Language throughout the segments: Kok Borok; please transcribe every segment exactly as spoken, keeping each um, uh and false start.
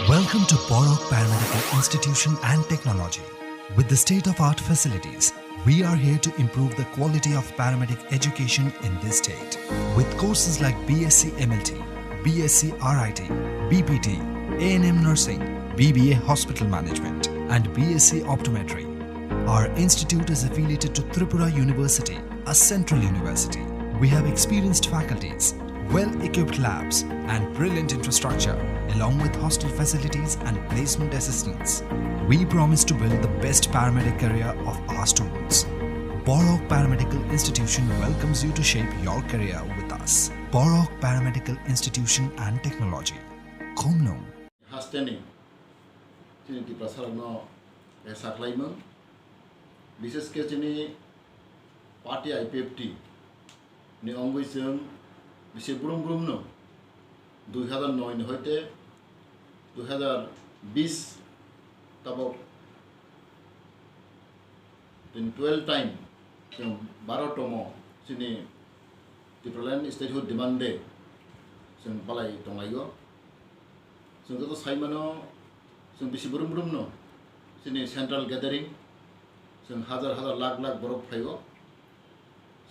Welcome to Borok Paramedical Institution and Technology. With the state-of-art facilities, we are here to improve the quality of paramedic education in this state. With courses like B S c M L T, B S c R I T, B P T, A N M nursing, B B A hospital management, and B S c optometry, our institute is affiliated to Tripura University, a central university. We have experienced faculties, well-equipped labs, and brilliant infrastructure, along with hostel facilities and placement assistance. We promise to build the best paramedic career of our students. Borok Paramedical Institution welcomes you to shape your career with us. Borok Paramedical Institution and Technology. Khumlung. Hasteni chini Tiprasarokno, eh, saklaimung, bishesh khe chini party I P F T ni wngwi chwng bisi brum brum no dui hazar noi ni hoite dui hazar bis tabok twelve time chwng baro tomo chini Tipraland Statehood Demand Day chwng palai tonglaio. Chwng joto sai mano, chwng bisi brum brum no chini central gathering, chwng hazar hazar lakh lakh borok phaio,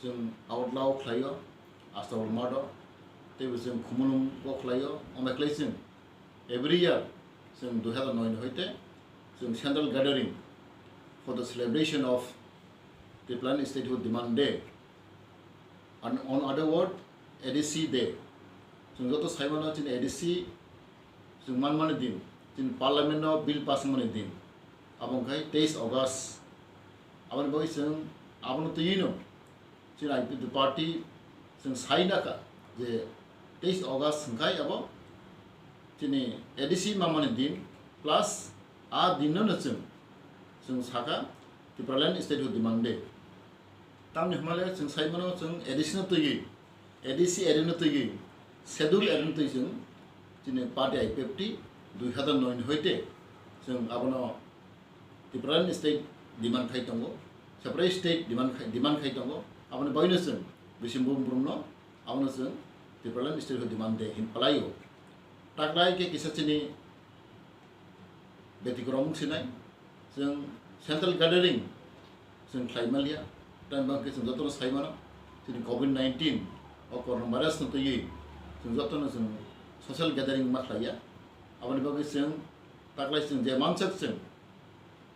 chwng Agartala o khlaio, Astabal Mart o, teibo chwng Khumulwng o khlaio, omo khlai chwng every year chwng dui hazar noi ni hoite chwng central gathering for the celebration of Tipraland Statehood Demand Day. And on other word, A D C Day. Chwng joto sai mano chini A D C chwng manmani din, chini parliament no bill pass wngmani din. Abo wngkha teis August. Aboni bagwi chwng abono twiwi no chini I P F T party chwng sai nakha je teis August wngkhai abo chini A D C manmani din plus a din no no chwng, chwng sakha Tipraland Statehood Demand Day. Tamni hwnmale chwng sai mano chwng A D C no twiwi, A D C area no twiwi, schedule area no twiwi chwng chini party I P F T dui hazar noi ni hoite chwng abono Tipraland state demand khai tongo, separate state demand khai, demand khai tongo, aboni bagwino chwng bisi brum brum no abono chwng Tipraland Statehood Demand Day hin palaio. Taklai khe kisa chini betikromung sinai, chwng central gathering chwng khlai manliya, tamni bagwi chwng jotono sai mano, chini covid nineteen o coronavirus no twiwi chwng jotono chwng social gathering ma khlaiya. Aboni bagwi chwng taklai chwng je mansak chwng,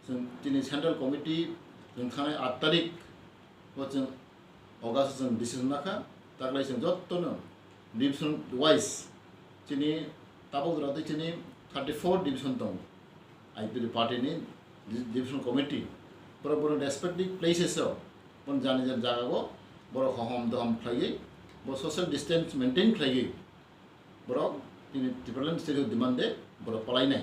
chwng chini central committee chwng thanai aat tarik o chwng August chwng decision nakha, taklai chwng jotono division wise chini tabuk jora tei chini thirty four division tongo. I P F T party ni di-, division committee borok borok respective places o bon jani jani jaga o borok hohom dohom khlaiwi bo social distance maintain khlaiwi borok tini Tipraland Statehood Demand Day borok palainai.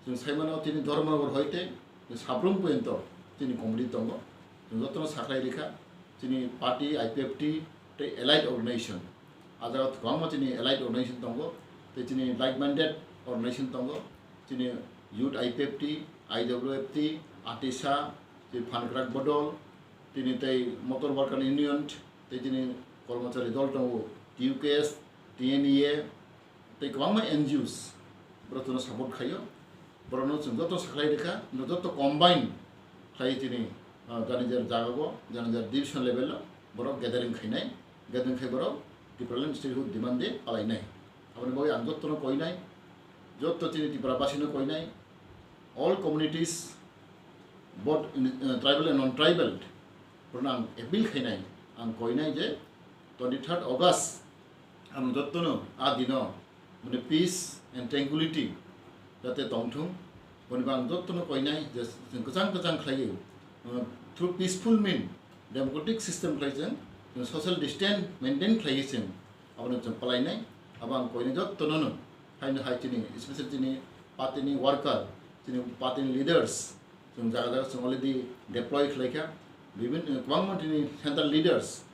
Chwng sai mano tini Dharmanagar hoite sabrum poyonto tini committee tongo. Chwng jotono sakhlai rikha, chini party, I P F T tei allied organization. A jaga kwbangma chini allied organization tongo, tei chini like-minded organization tongo, chini Youth I P F T, I W F T, ATISA, chini Phankrak Bodol, tini tei Motor Worker Union, tei chini Kormachari Dol tongo, T U K S, T N E A, tei kwbangma N G Os borok chwngno support khaio. Borokno chwng joto sakhlai rikha, no joto combine khlai chini, ah, jani jar jaga o, jani jar division level o borok gathering khainai, gathering khai borok Tipraland Statehood Demand Day palainai. Aboni bagwi ang jotono koinai, joto chini Tripura basino koinai, all communities, both in, uh, tribal and non-tribal, borokno ang appeal khainai, ang koinai je twenty third August ang jotono a dino mane peace and tranquility jate tongthung, boni bang jotono koinai je chwng kwchang kwchang khlaiwi, uh, through peaceful mean democratic system khlai chwng, chwng social distance maintain khlaiwi chwng abono chwng palainai. Abo ang koinai jotono no haino hai chini, especially chini party ni worker, chini party ni leaders, chwng jaga jaga chwng already deploy khlaikha. Bibhin, kwbangma chini central leaders,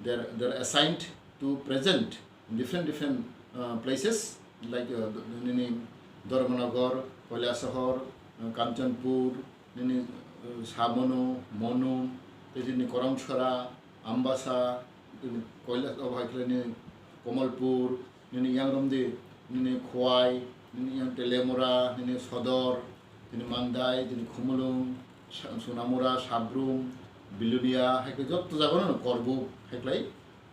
they are, they are assigned to present in different, different, uh, places, like, uh, nini Dharmanagar, Kailasahar, uh, Kanchanpur, nini, uh, Samanu, Manu, tei chini Korongchora, Ambasa, nini Kailas-, oh, hai khe nini Kamalpur, nini Yangromdi, nini Khowai, nini yang Telemura, nini Sodor, nini Mandai, nini Khumulwng, Sa-, Sonamura, Sabrum, Bilonia, hai khe jotto jaga no Korbuk, hai khlai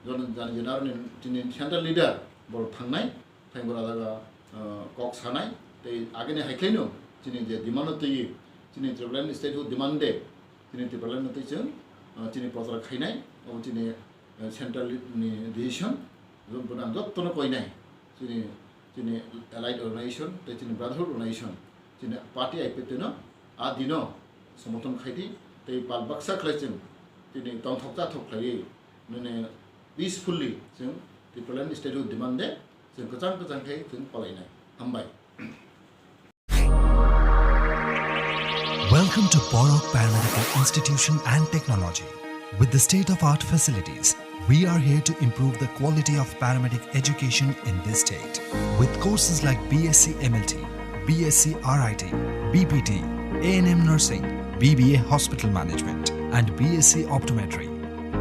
jon-, jani jani aro ni chini central leader borok thangnai, thai borok jaga, ah, kok sanai, tei agini hai khlai no chini je demand no twi, chini Tipraland statehood demand de, chini Tipraland no twi chwng, ah, chini prochar khainai, obo chini, ah, central ni decision, jotto no koinai. Chini, chini allied organization, tei chini brotherhood organization, chini party I P F T no, a dino, somorthon khaidi, tei pal baksa khlai chwng, chini tongthok chathok khlaiwi, nini peacefully chwng Tipraland statehood demand de, chwng kwchang kwchang khai chwng palainai. Hambai. Welcome to Borok Paramedical Institution and Technology. With the state-of-art facilities, we are here to improve the quality of paramedic education in this state. With courses like B S C M L T, B S C R I T, B P T, A N M nursing, B B A hospital management, and B S C optometry,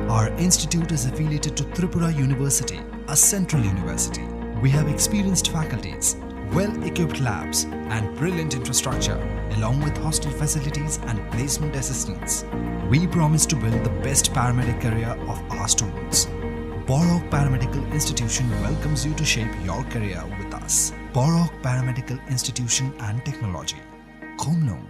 our institute is affiliated to Tripura University, a central university. We have experienced faculties, well-equipped labs, and brilliant infrastructure, along with hostel facilities and placement assistance. We promise to build the best paramedic career of our students. Borok Paramedical Institution welcomes you to shape your career with us. Borok Paramedical Institution and Technology. Khumlwng,